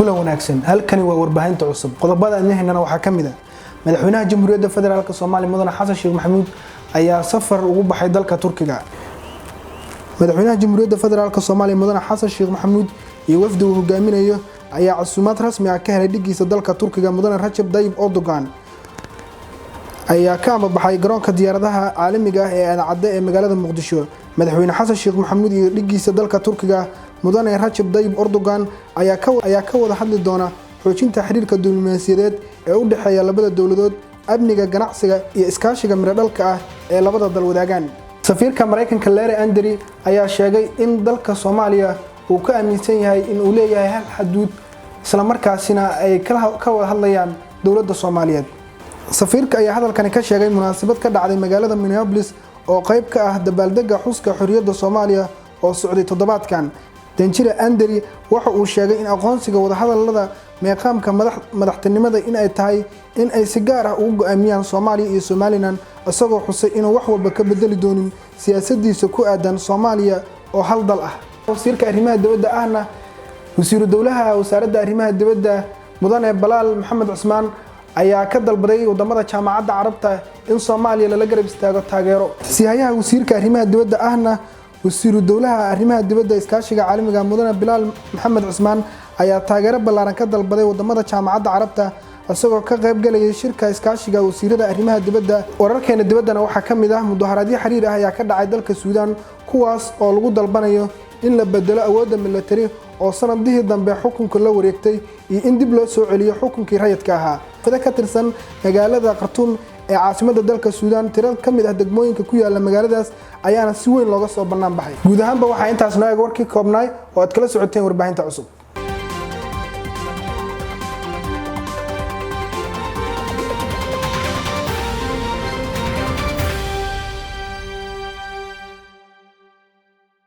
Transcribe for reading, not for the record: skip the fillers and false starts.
Kulan wanaagsan. Halkani waa Warbaahinta Cusub. Qodobada aan haynana waxaa ka mid ah: Madaxweynaha Jamhuuriyadda Federaalka Soomaaliya, Mudane Xasan Sheekh Maxamuud, ayaa safar ugu baxay dalka Turkiga. Madaxweynaha Jamhuuriyadda Federaalka Soomaaliya, Mudane Xasan Sheekh Maxamuud, iyo wafdi uu hogaaminayo ayaa casuumaad rasmi ah ka helay dhigiisa dalka Turkiga, Mudane Rajab Dayib Erdogan, ayaa ka ambabaxay garoonka diyaaradaha caalamiga ah ee Aadan Cadde ee magaalada Muqdisho. Madaxweyne Xasan Sheekh Maxamuud iyo dhigiisa dalka Turkiga, Mudane Rajab Dayib Erdogan, ayaa ka wada hadli doona xoojinta xiriirka diblomaasiyadeed ee u dhexeeya labada dowladood, amniga, ganacsiga iyo iskaashiga miradhalka ah ee labada dal wadaagaan. Safiirka Maraykanka Larry André ayaa sheegay in dalka Soomaaliya uu ka aaminsan yahay in uu leeyahay hal xaduud, islamarkaasina ay ka wada hadlayaan dowladda Soomaaliyeed. Safiirka ayaa hadalkani ka sheegay munaasabad ka dhacday magaalada Minneapolis oo qayb ka ah dabaaldega xuska xorriyadda Soomaaliya oo socday toddobaadkan. Danjire André waxa uu sheegay in aqoonsiga wadahadalada meeqaamka madaxtinimada in ay tahay in ay si gaar ah ugu go-aamiyaan Soomaaliya iyo Somaliland, isagoo xusay inuu wax walba ka bedeli doonin siyaasadiisa ku aadan Soomaaliya oo hal dal ah. Wasiirka arrimaha dibadda ahna wasiiru dowlaha wasaaradda arrimaha dibadda, Mudane Balaal Maxamed Cusmaan, ayaa ka dalbaday wadamada Jaamacadda Carabta in Soomaaliya lala garab istaago taageero. Siihayaha wasiirka arrimaha dibadda ahna wasiiru dowlaha arrimaha dibadda, iskaashiga caalamiga, Mudane Bilaal Maxamed Cusmaan, ayaa taageero ballaaran ka dalbaday wadamada Jaamacadda Carabta, isagoo ka qayb galayay shirka iskaashiga wasiirada arrimaha dibadda. Wararkeena dibaddana waxaa ka mid ah: mudaharaadyo xiriir ah ayaa ka dhacay dalka Suudaan, kuwaas oo lagu dalbanayo in la bedelo awoodda milatari oo sanadihii dambe xukunka la wareegtay iyo in dib loo soo celiyo xukunkii rayidka ahaa. Fida ka tirsan magaalada Khartuum ee caasimadda dalka Suudaan, tiro ka mid ah degmooyinka ku yaala magaaladaas ayaana si weyn looga soo bannaan baxay. Guud ahaanba waxaa intaas noo eeg warkii koobnaay oo aad kala socoteen Warbaahinta Cusub.